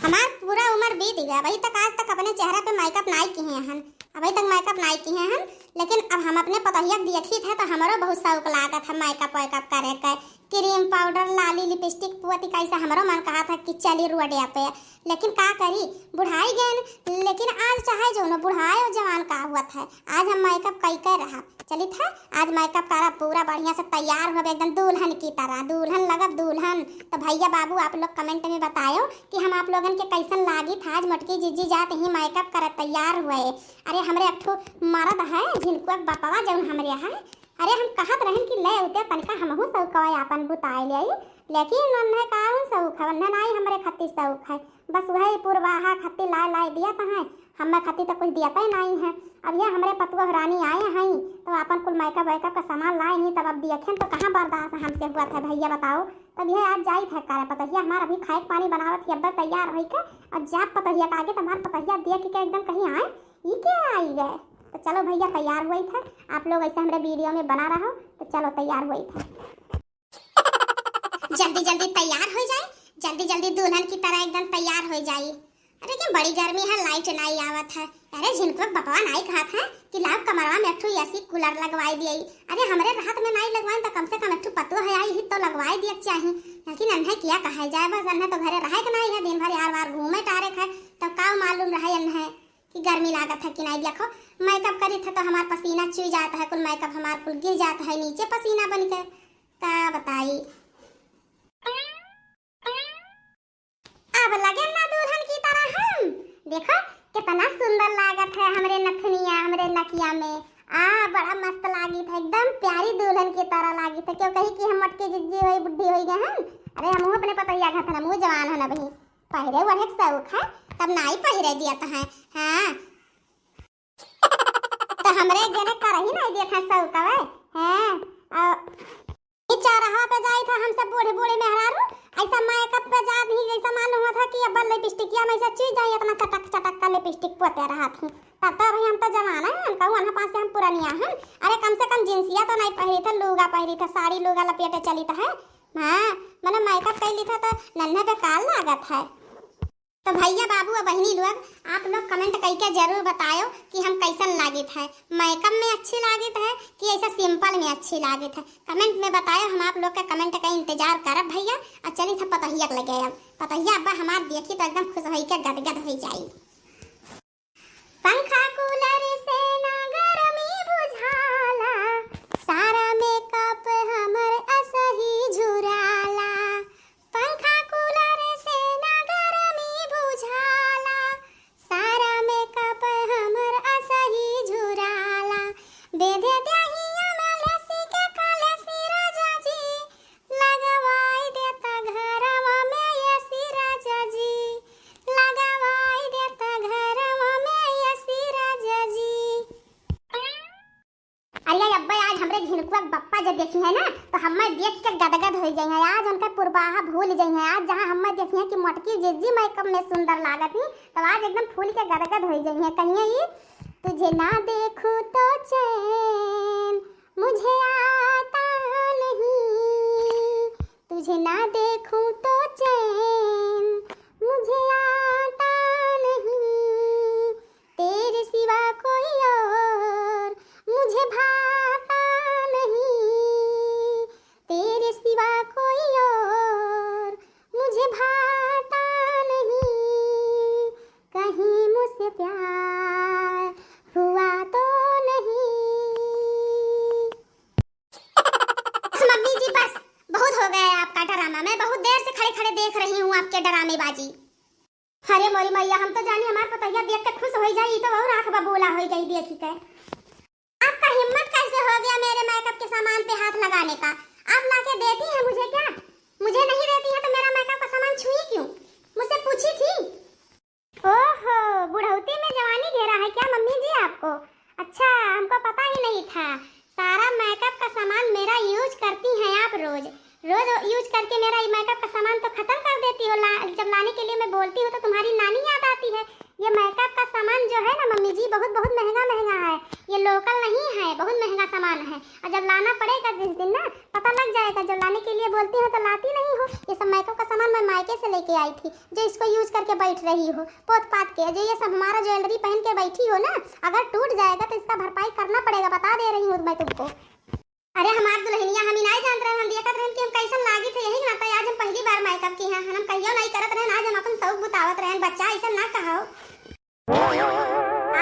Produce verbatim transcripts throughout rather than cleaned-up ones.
हमार पूरा उमर बीत गया, अभी तक, आज तक अपने चेहरा पे मेकअप नाई किहे हन, अभी तक मेकअप नाई किहे हन। लेकिन अब हम अपने पतोहिया के देखी थे तो हमरो बहुत शौक लागत है मेकअप वेकअप करे के, क्रीम पाउडर लाली लिपस्टिक पुअती कैसे हमरो मन कहा था कि चली रोडिया पे। लेकिन का करी, बुढ़ाई गए। लेकिन आज चाहे जो न बुढ़ाए और जवान का हुआ था, आज हम मेकअप कई कर रहा। चलित है, आज मेकअप करब, पूरा बढ़िया से तैयार होब एकदम दुल्हन की तरह, दुल्हन लगब दुल्हन। तो भैया बाबू आप लोग कमेंट में बतायो कि हम आप लोगन के कैसन लागित है। आज मोटकी जीजी जात ही मेकअप करत तैयार हुए। अरे हमरे एक ठो मरद है झिनकुआ के बपवा जौन हमरे है, अरे हम कहत रहन कि ले उते तनिका हमहू सौकवा आपन बुताए ले, लेकिन उन्हें का शौक है, उन्हें नाई हमरे खत्ती शौक है। बस वही पुरवाहा खत्ती लाए लाए दिया तहाँ, हमें खत्ती तो कुछ दिया तय नाई है। अब ये हमरे पतुआ रानी आए हैं तो आपन कुल मेकअप वेकअप का सामान लाए नहीं, तब अब देखें तो कहाँ बर्दाश्त हमसे हुआ था भैया बताओ। तब ये आज जाई था करे पतोहिया हमार अभी खाए के पानी बनावत ही, अब्बे तैयार होई के और जाब पतोहिया के आगे तो हमार पतोहिया देख के एकदम कहीं आए, ई के आई गए। तो चलो भैया तैयार हुई था, आप लोग ऐसे हमरे वीडियो में बना रहो। तो चलो तैयार हुई था। जल्दी जल्दी तैयार हो जाए, जल्दी जल्दी दुल्हन की तरह एकदम तैयार हो जाए। अरे क्या बड़ी गर्मी है, लाइट नाई आवत है। अरे झिनकुआ बपवा नाई कहा था कि लाओ कमरवा में एक ठो एसी कूलर लगवाई दिए। अरे हमरे रात में नाई लगवाए तो कम से कम एक ठो पतोह है आई ही तो लगवाई दिए चाही। लेकिन अन्हे किया कहा जाए, बस अन्हे तो घरे रहे के नाई है, दिन भर यार वार घूमे टारे खाए, तब का मालूम रहे अन्हे कि गर्मी लागत है कि नाई। देखो मेकअप करी था तो हमार पसीना चुई जाता है, कुल मेकअप हमार कुल गिर जाता है नीचे पसीना बन के। का बताई। अब लगे ना दुल्हन की तरह हम। देखो कितना सुंदर लागत है हमरे नथनिया, हमरे नकिया में। आ बड़ा मस्त लागित है, एकदम प्यारी दुल्हन की तरह लागित है। क्यों कही कि हम मोटकी जिज्जी हुई बुढ़ी हुई गए हम। अरे हम अपने पतोहिया घात हम जवान है ना बही, पहिरे ओढ़े के शौक है, तब नाई पहिरे दिया तो है। हाँ तो हमरे जने करही नहीं देत है शौक है। हाँ, आ, ई चौराहा पे जाई था हम सब बूढ़े बूढ़े मेहरारू, ऐसा मेकअप पे जात ही जैसा मालूम हुआ था कि अब लिपस्टिकिया में से चुई जाई, इतना चटक चटक का लिपस्टिक पोते रहत ही। तब तो अभी हम तो जवान है, हम कहूँ अनहा पास से हम पुरानिया हैं। अरे कम से कम जिंसिया तो नहीं पहरी था, लूगा पहरी था, साड़ी लूगा लपेटे चली तो है। हाँ, मैंने मेकअप कर ली था तो नन्हे बेकार लागत है। तो भैया बाबू और बहिनी लोग, आप लोग कमेंट करके जरूर बतायो कि हम कैसन लागित है, मेकअप में अच्छी लागित है कि ऐसा सिंपल में अच्छी लागित है। कमेंट में बतायो, हम आप लोग के कमेंट का इंतजार करब भैया। और चली था पतोहिया के लगे, अब पतोहिया अब्बा हमार देखी तो एकदम खुश होई के गदगद होई जाई। पंखा कूलर से ना गर्मी बुझाला, सारा मेकअप हमर असही झुराला। पंखा कूलर से ना गर्मी बुझाला, सारा मेकअप हमर असही झुराला। बेधे देहिया में लेसी के कलेसी राजा जी, लगवाई देता घरवा में एसी राजा जी, लगवाई देता घरवा में एसी राजा जी। अरे अब्बा, आज हमरे झिनकुआ के बप्पा जे देखी है ना, तो हमें देख के गदगद हो जाई है। आज उनका पुरबाहा भूल जाई है। आज जहाँ हमें देखी है कि मोटकी जिज्जी मेकअप में सुंदर लागत ही, तो आज एकदम फूल के गदगद हो जाई है। कहिए ई, तुझे ना देखूं तो चैन मुझे आता नहीं, तुझे ना देखूं तो चैन मुझे आता नहीं, तेरे सिवा कोई और मुझे भाता नहीं, तेरे सिवा कोई और मुझे भाता नहीं, कहीं मुझसे प्यार हुआ तो नहीं। बस मम्मी जी बस, बहुत हो गया है आपका ड्रामा। मैं बहुत देर से खड़े खड़े देख रही हूँ आपके ड्रामेबाजी। अरे मोरी मैया, हम तो जानी हमार पतोहिया देख के खुश होई जाई, ई तो और आँख बबूला होई गई देखी के। आपका हिम्मत कैसे हो गया मेरे मेकअप के सामान पे हाथ लगाने का? आप लाके देती हैं मुझे क्या? मुझे नहीं देती हैं तो मेरा मेकअप का सामान छुई क्यों? मुझसे पूछी थी? ओहो, बुढ़ौती में जवानी घेरा है क्या मम्मी जी आपको? अच्छा, हमको पता ही नहीं था। सारा मेकअप का सामान मेरा यूज करती हैं आप रोज, रोज यूज करके मेरा ये मेकअप का सामान तो खत्म कर देती हो। ला, जब लाने के लिए मैं बोलती हूँ तो तुम्हारी नानी याद आती है। ये मेकअप का सामान जो है ना मम्मी जी, बहुत बहुत महंगा महंगा है। ये लोकल नहीं है, बहुत महंगा सामान है। और जब लाना पड़ेगा जिस दिन ना, पता लग जाएगा। जब लाने के लिए बोलती हो तो लाती नहीं हो। ये सब मेकअप का सामान मैं मायके से लेके आई थी, जो इसको यूज करके बैठ रही हो पोत पात के। जो ये सब हमारा ज्वेलरी पहन के बैठी हो ना, अगर टूट जाएगा तो इसका भरपाई करना पड़ेगा, बता दे रही हूँ मैं तुमको। अरे हमार दुल्हनिया, हम ही नाई जानत रहन, हम देखत रहन कि हम कैसन लागित है, यही नाते आज हम पहली बार मेकअप की हैं। हम कहियो नाई करत रहन, आज हम अपन शौक बुतावत रहन। बच्चा, ऐसा ना कहो।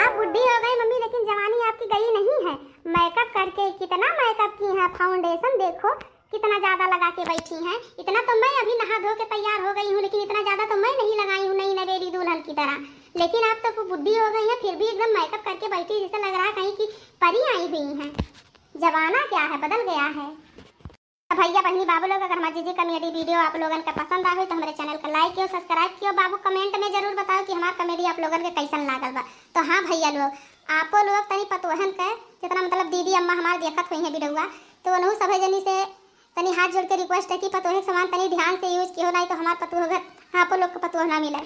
आप बूढ़ी हो गई मम्मी, लेकिन जवानी आपकी गई नहीं है। मेकअप करके कितना मेकअप की हैं, फाउंडेशन देखो कितना ज्यादा लगा के बैठी हैं। इतना तो मैं अभी नहा धो के तैयार हो गई हूँ, लेकिन इतना ज्यादा तो मैं नहीं लगाई हूँ नई नवेली दुल्हन की तरह। लेकिन आप तो बूढ़ी हो गई हैं, फिर भी एकदम मेकअप करके बैठी, जैसे लग रहा कहीं की परी आई हुई हैं। जमाना क्या है, बदल गया है। तो भैया बहनी बाबू लोग, अगर हमार जीजी कॉमेडी वीडियो आप लोगन का पसंद आवे तो हमारे चैनल का लाइक कियो, सब्सक्राइब कियो। बाबू कमेंट में जरूर बताओ कि हमार कॉमेडी आप लोगन के कैसन लागल बा। तो हाँ भैया लोग, आपो लोग तनी पतोहन के, जितना मतलब दीदी अम्मा हमार देखत हुई हैं वीडियोवा, तो उनहू सभे जनी से तनी हाथ जोड़ के रिक्वेस्ट है कि पतोहे के सामान तनी ध्यान से यूज कियो, नहीं तो हमार पतोह घर आपो लोग के पतोह ना मिले।